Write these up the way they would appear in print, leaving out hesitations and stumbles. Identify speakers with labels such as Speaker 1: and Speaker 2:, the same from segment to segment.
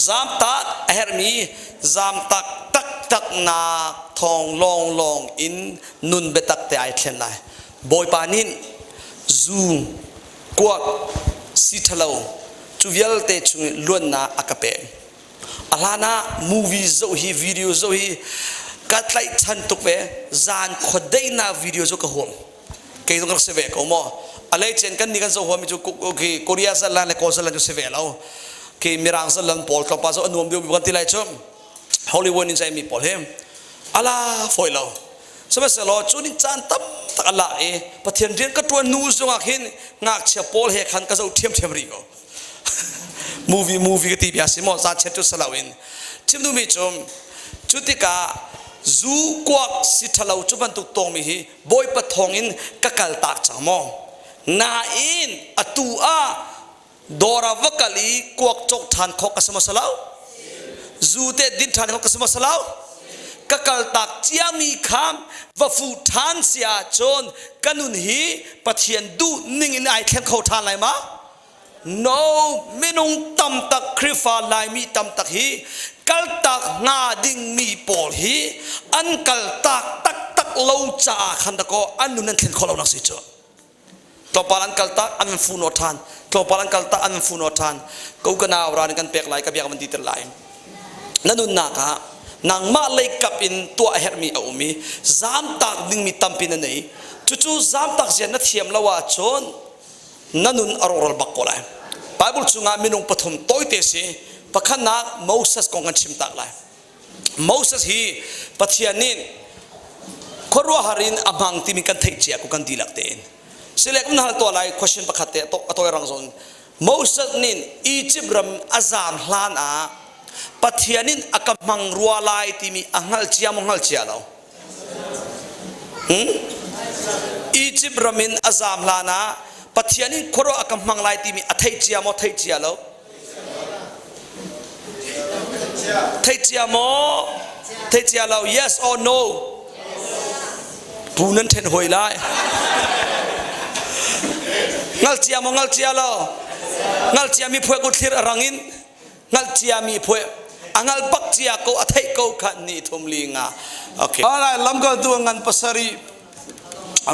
Speaker 1: Zamtak a herhmi zamtak taktaknak thawng lawnglawng in nun biatak te ai thlen lai. Bawipa nih zu, kuak, si ṭhalo cu vialte chung luannak a ka pek. A hlan ah movie zoh hi video zoh hi ka tlaihchan tuk ve. Zan khuadeinak video cu ka huam. Kei zong ka rak si ve ko maw. A leicen kan nih kan zoh huammi cu Korea zalan le Kawl zalan cu si ve lo. Khi Mirang zalan pawl tlawmpal zoh a nuam deuh kan ti lai cu. Hollywood in zaimi pawl hi ala fawi lo. Sihmanhsehlaw cu nih caan tam tak a lak i Pathian rian ka ṭuan hnu zongah khin ngakchia pawl he khan ka zoh ṭhiamṭhiam rih ko. Movie movie ka ti bia si maw za chiat cu si loin chim duhmi cu cu tikah zu kuak si ṭhalo cu bantuk tawngmi hi Bawipa thawngin ka kal tak cang maw? Nain atu ah dawr ah va kal i kuak cawk ṭhan khawh ka si maw si lo? Zu te din ṭhan khawh ka si maw si lo? Ka kaltak ciami kha va fuh ṭhan si ahcun ka nun hi Pathian duh ning in ai thleng kho ṭhan lai ma? No, minung tam tak Khrihfa Laimi tam tak hi kaltak hnga dingmi pawl hi an kaltak taktak lo caah khan dakaw an nun an thlen khawh lo nak si cu. Tlawmpal an kaltak an fu naw ṭhan. Tlawmpal an kaltak an fu naw ṭhan. Ko ka nau ran kan pek lai ka biak van ti ter lai. Na nunnak ah nangmah lei kap in tuah a herhmi a um i zamtak dingmi tampi na nei. Cucu zamtak zia na thiam lo ahcun na nun a rawkral bak ko lai. Bible chungah minung pathum tawite si. Pakhatnak Moses kong kan chim tak lai. Moses hi Pathian nih khuaruahhar in a hmang timi kan theih cia ko kan dihlak tein. Silek na hal tuah lai question pakhat te a tawi rang zon. Moses nih Egypt ram a zam hlan ah Pathian in a ka hmang rua lai timi a hngal cia maw hngal cia lo? Egypt ram in a zam hlan ah Pathian in khuaruah a ka hmang lai timi a theih cia maw theih cia lo? Theih cia maw? Theih cia lo? Yes or no? Pu nan then hoi lai. Ngal cia maw ngal cia lo? Ngal cia mi phuai kut thlir a rang in hngalh ciami phuai a hngal bak cia ko a theih ko kha ni thum li nga okay alright lamkaltu ngan pasarih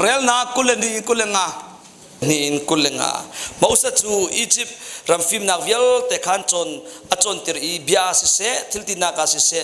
Speaker 1: relnak kul le ni kul le nga ni in kul le nga Moses cu Egypt ram fimnak vialte khan cawn a cawntir i bia siseh thil tinak ah siseh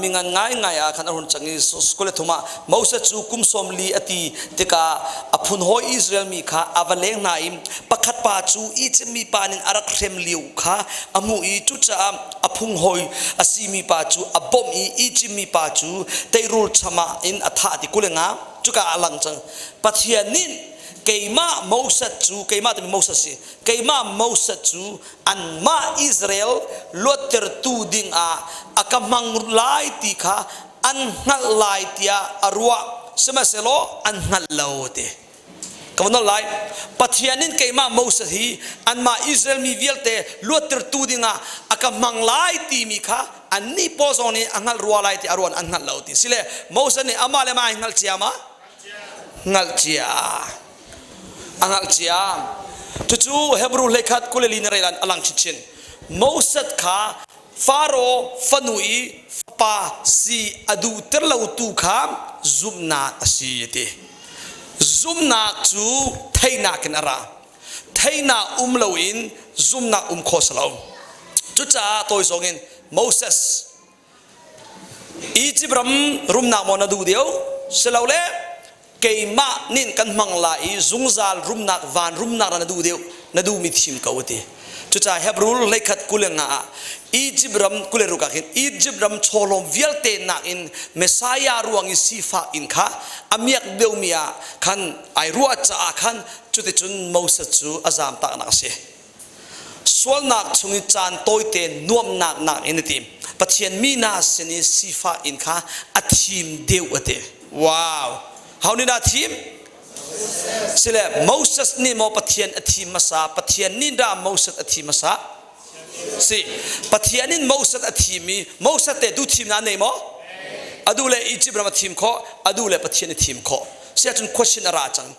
Speaker 1: mingan ngaingai ah khan a hun cang i kul le thum ah Moses cu kum sawm li a ti tikah a phun hawi Israel mi kha a va leng hna i pakhat pa cu Egypt mi pa nih a rak hrem lio kha a hmuh i cucaah a phung hawi a simi pa cu a bawmh i Egypt mi pa cu teirul cham ah in a thah ti kul nga cuka a lang cang Pathian nih keimah Moses cu keimah timi Moses si keimah Moses cu anmah Israel luattertu ding ah a ka hmang lai ti kha an hngalh lai tiah a ruah sihmanhsehlaw an hngalh lo ti ka von lai Pathian in keimah Moses hi anmah Israel mi vialte luattertu dingah a ka hmang lai timi kha annih pawl zong nih a hngalh rua lai ti a ruan an hngalh lo ti sile Moses nih amah le mah ai hngalh cia ma hngalh cia a hngalh cia cucu Hebrew hlei khat kuleli na rel a lang chinchin Moses kha Faro fanu i fapa si a duhter lotu kha zumhnak a si a ti. Zumhnak cu theihnak in a ra. Theihnak um loin zumhnak um khawh si lo. Cucaah tawi zong in Moses Egypt ram rumnak maw na duh deuh silole keimah nih kan hmang lai i zungzal rumnak van rumnak na duh deuh na duhmi thim ko a ti cucaah Hebrew hleikhat kul le nga ah Egypt ram kul le ruk ah khin Egypt ram chawlawm vialte nakin Messiah ruang i sifak in kha a miak deuhmi ah khan ai ruah caah khan cuticun Moses cu a zamtaknak a si sualnak chung i caan tawite nuamhnak nakin a ti Pathian mi hna sin i sifah in kha a thim deuh a ti wow how nih dah thim sile Moses nih maw Pathian a thim hmasa Pathian nih dah Moses a thim hmasa si Pathian in Moses a thim i Moses te du thim na nei maw adu le Egypt ram a thim khawh adu le Pathian a thim khawh siah cun question a ra cang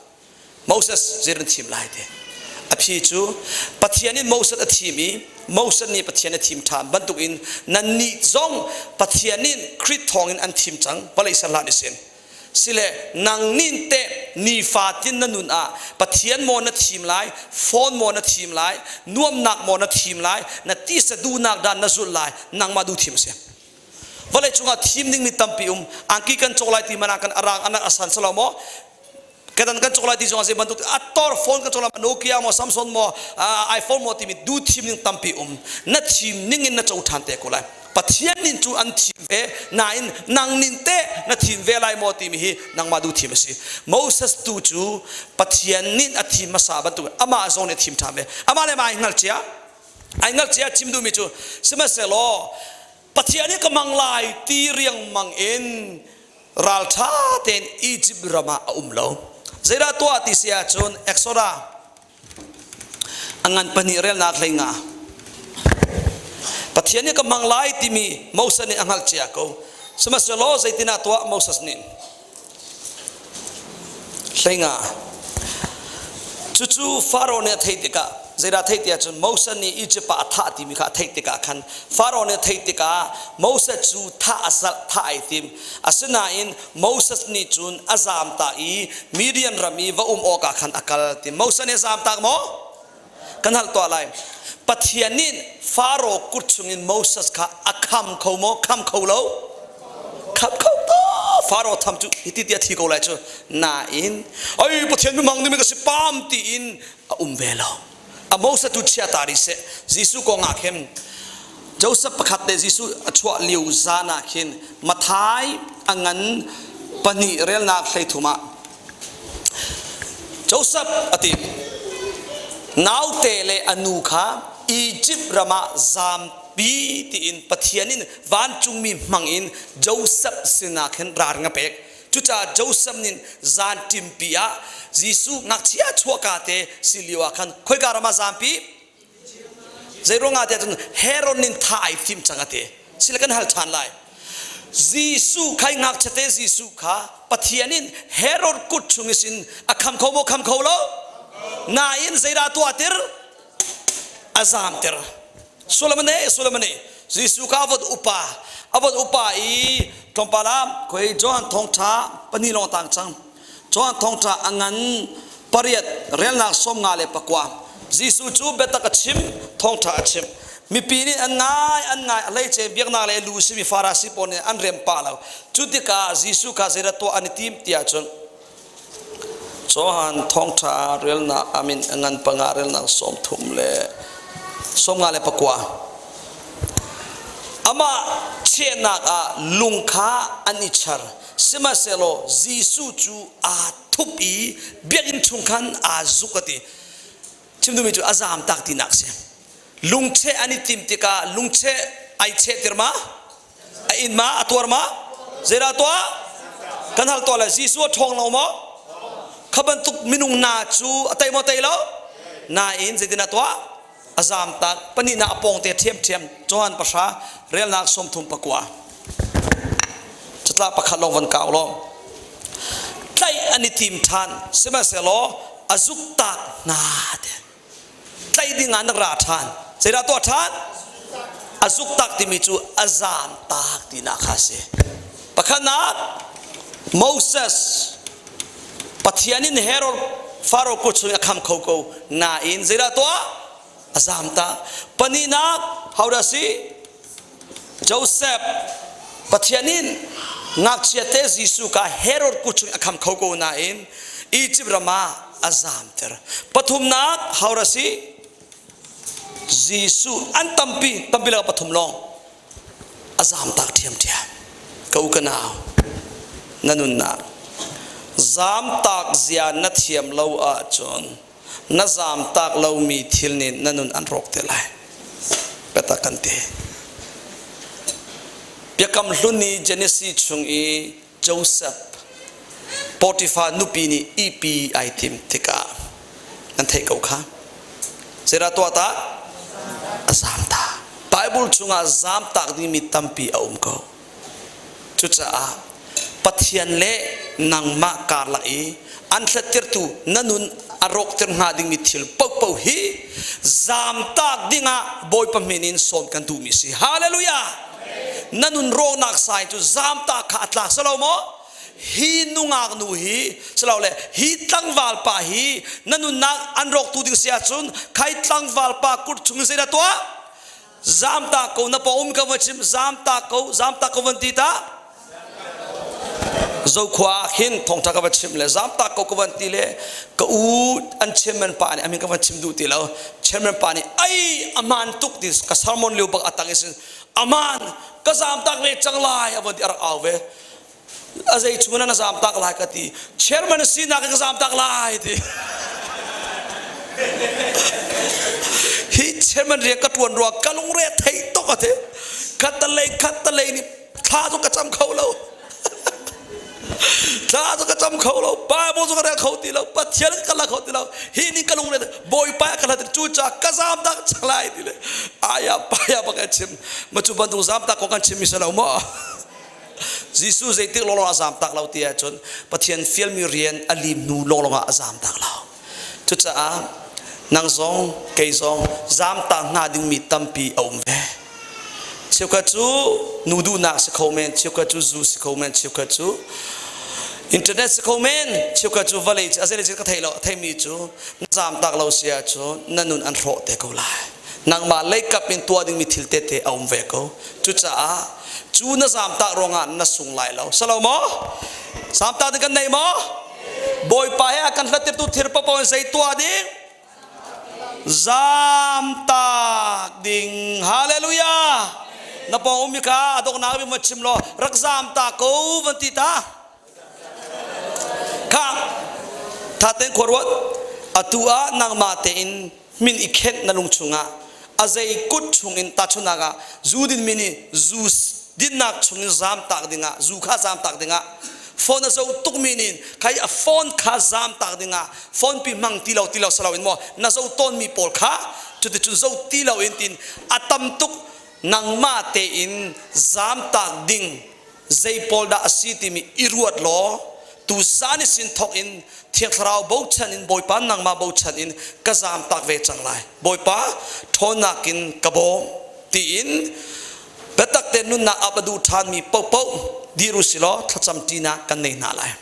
Speaker 1: Moses zei na thim lai ti. A phi cu Pathian in Moses a thim i Moses nih Pathian a thim ṭhan bantukin nannih zong Pathian nih Khrih thawngin an thim cang vawlei ser hlan isin. Sile nang nin teh nifatin na nun ah Pathian maw na thim lai, phone maw na thim lai, nuamnak maw na thim lai, na tisa duhnak dah na zulh lai, nangmah duh thim a si. Vawlei cungah thim dingmi tampi um, angki kan cawk lai ti man ah kan arang anak asan salo maw kedan kan cawk lai ti zong zei bantuk a tor phone kan cawk lai Nokia maw Samsung maw iPhone maw timi du thim ning tampi um na thim ning in na co ṭhan te ko lai Pathian nin cu an thim ve nain nang nin te na thim ve lai maw timi hi nangmah du thim a si Moses tu cu Pathian nin a thim hmasa bantuk amah zong nih a thim ṭhan ve amah le mah ai hngal cia ai hngal cia chim duhmi cu sihmanhsehlaw Pathian hi ka mang lai ti riangmang in ralṭha tein Egypt ram ah a um lo. Zeidah tuah ti si ahcun Exodus a ngan pahnih relnak hlei nga. Pathian nih ka hmang lai timi Moses nih a hngalh cia ko. Sihmanhsehlaw zeitinah tuah Moses nih Hleinga. Cucu Faro nih a theih tikah zeidah a theih ti ahcun Moses nih Egypt ah a thah timi kha a theih tikah khan Faro nih a theih tikah Moses cu thah a zalh thah ai tim. Asinain Moses nih cun a zamtak i Midian ram i va um awkah khan a kal ti. Moses nih a zamtak maw? Kan hal tuah lai. Pathian nih Faro kut chungin Moses kha a kham kho maw? Kham kho lo. Kham kho to. Faro tham cu hiti ti a thi ko lai cu. Nain, ai Pathian mimang nih ka si pam tiin a um ve lo. A Moses tu chia ta ri seh. Jesuh kong ah khin Joseph pakhat le Jesuh a chuah lio zan ah khin Mathai a ngan pahnih relnak hleithum ah Joseph a ti. Naute le a nu kha Egypt ram ah zampi tiin Pathian in vancungmi hmang in Joseph sinah khin ralring a pek. Cucaah Joseph nih zan ṭimpi ah Jesuh ngakchia chuahka te si lio ah khan khoika ram ah zampi? Zeiruangah tiah cun Herod nih thah ai thim cang a ti. Sile kan hal ṭhan lai. Jesuh kha ngakchia Jesuh kha Pathian in Herod kut chung in a kham kho maw kham kho lo? Nain zeidah tuah tir? A zaamter. Solomon e Solomon e Jesuh kha a vot upa a vot upa i tlawmpal ah khoi Johan thawngṭha pahnih lawng tang cang. Johan thawngṭha a ngan pariat relnak 59. Jesuh cu biatak a chim, thawngṭha a chim. Mipi nih an ngai, an ngai, a hleice biaknak le lu simi Farasi pawl nih an rem pah lo. Cu tikah Jesuh kha zeidah tuah an i tim tiah cun Johan thawngṭha relnak amin a ngan panga relnak 30 le 59. Amah chehnak ah lung kha an i char. Sihmanhsehlaw Jesuh cu aa thup i biakinn chung khan aa zuk a ti. Chim duhmi cu a zaamtak tinak a si. Lungcheh an i tim tikah lungcheh ai chehtir ma? A in ma? A tuar ma? Zeidah tuah? Kan hal tuah lai. Jesuh a ṭhawng lo maw? Kha bantuk minung hna cu a tei maw tei lo? Nain zeitin a tuah? A zaamtak pahnihnak a pawngte ṭhiamṭhiam Johan pahra relnak 39 catla pakhat lawng van kau law tlaih an i tim ṭhan sihmanhsehlaw a zuktak hna te tlaih ding ah an ra ṭhan zeidah tuah ṭhan a zuktak timi cu a zaamtak tinak kha a si pakhatnak Moses Pathian in Herod Faro kut chung a kham kho ko nain zeidah tuah a zam ta pahnihnak hodah si Joseph Pathian in ngakchia te Jesuh ka Herod kut chung a kham kho ko nain Egypt ram ah a zamter pathumnak hodah si Jesuh an tampi tampi lak pathum lawng a zamtak ṭhiamṭhiam. Ka u ka nau, na nunnak zamtak zia na thiam lo ahcun na zamtak lomi thil nih na nun an rawk te lai. Biatak kan ti. Biakam hlun i Genesis chung i Joseph Potiphar nupi nih ihpi ai tim tikah nan theih ko kha. Zeidah tuah ta? A zaam ta. Bible chungah zaamtak dingmi tampi a um ko. Cucaah Pathian le nangmah karlak i an hlattirtu na nun a rawkter hnga dingmi thil paohpaoh. paohpaoh hi zamtak dingah Bawipa min in sawm kan duhmi si. Hallelujah! Na nun rawknak sai cu zamtak kha a tlak salo maw? Hi nungak nu hi silole hi tlangval pa hi na nunnak an rawktu ding si ahcun khai tlangval pa kut chung in zeidah tuah? Zamtak ko. Na pa um ka va chim, zamtak ko, zamtak ko van ti ta. Zokhua ah khin thawngtha ka va chim le zamtak ko ka van ti le ka u an chairman pa nih amin ka van chim duh ti lo. Chairman pa nih ai aman tuk ti ka sermon lio bak atang isin aman ka zamtak ve cang lai a van ti, a rak au ve. A zei chung na zam tak lai ka ti. Chairman sinak ka zam tak lai ti. Hi chairman rian ka tuan rua ka lungre thei tuk a ti. Khat talei khat talei nih thla cu ka cam kho lo, thla cu ka cam kho lo, Bible cu ka rel kho ti lo, Pathian ka la kho ti lo. Hi ning ka lungre Bawipa ka hlat cu ca ka zam tak chalai ti le aya paya bak chim ma. Cu bantuk zam tak ko kan chim mi se lo maw? Jesuh zeitik lawnglawng a zam tak lo ti ahcun Pathian fialmi rian a lim hnu lawnglawng ah a zam tak lo. Cucaah nang zong kei zong zamtak hna dingmi tampi a um ve. Cheukhat cu nu duhnak si kho men, cheukhat cu zu si kho men, cheukhat cu internet si kho men, cheukhat cu vawlei a zei ka thei lo. Theimi cu na zam tak lo si ahcun na nun an hrawh te ko lai. Nangmah leikap in tuah dingmi thil tete a um ve ko. Cucaah cu na zamtak ruangah na sung lai lo. Salo maw? Zamtak ding kan nei maw? Bawipa he a kan hlattirtu thil paoh in zei tuah ding? Zamtak ding. Hallelujah! Na pawng ummi kha a donghnak bik ma chim law rak zamtak ko van ti ta. Kha tha tein khua ruat. Atu ah nangmah tein min i khenh na lung chungah a zei kut chungin, tahchunhnak ah zu dinmi nih zu dinnak chungin zamtak dingah zu kha zamtak dingah, phone a zoh tukmi nih khai a phone kha zamtak dingah phone pi hmang ti lo ti lo salo in maw na zoh tawnmi pawl kha cuticun zoh ti lo in tin a tam tuk. Nangmah tein zamtak ding zei pawl dah a si timi i ruat law tu zan i sin thawk in Thiang Thlarau bochan in, Bawipa nangmah bochan in ka zamtak ve cang lai, Bawipa ṭhawnnak in ka bawm tiin biatak te nunnak ap a duh ṭhanmi paohpaoh dir u si law thlacam ṭinak kan nei hna lai.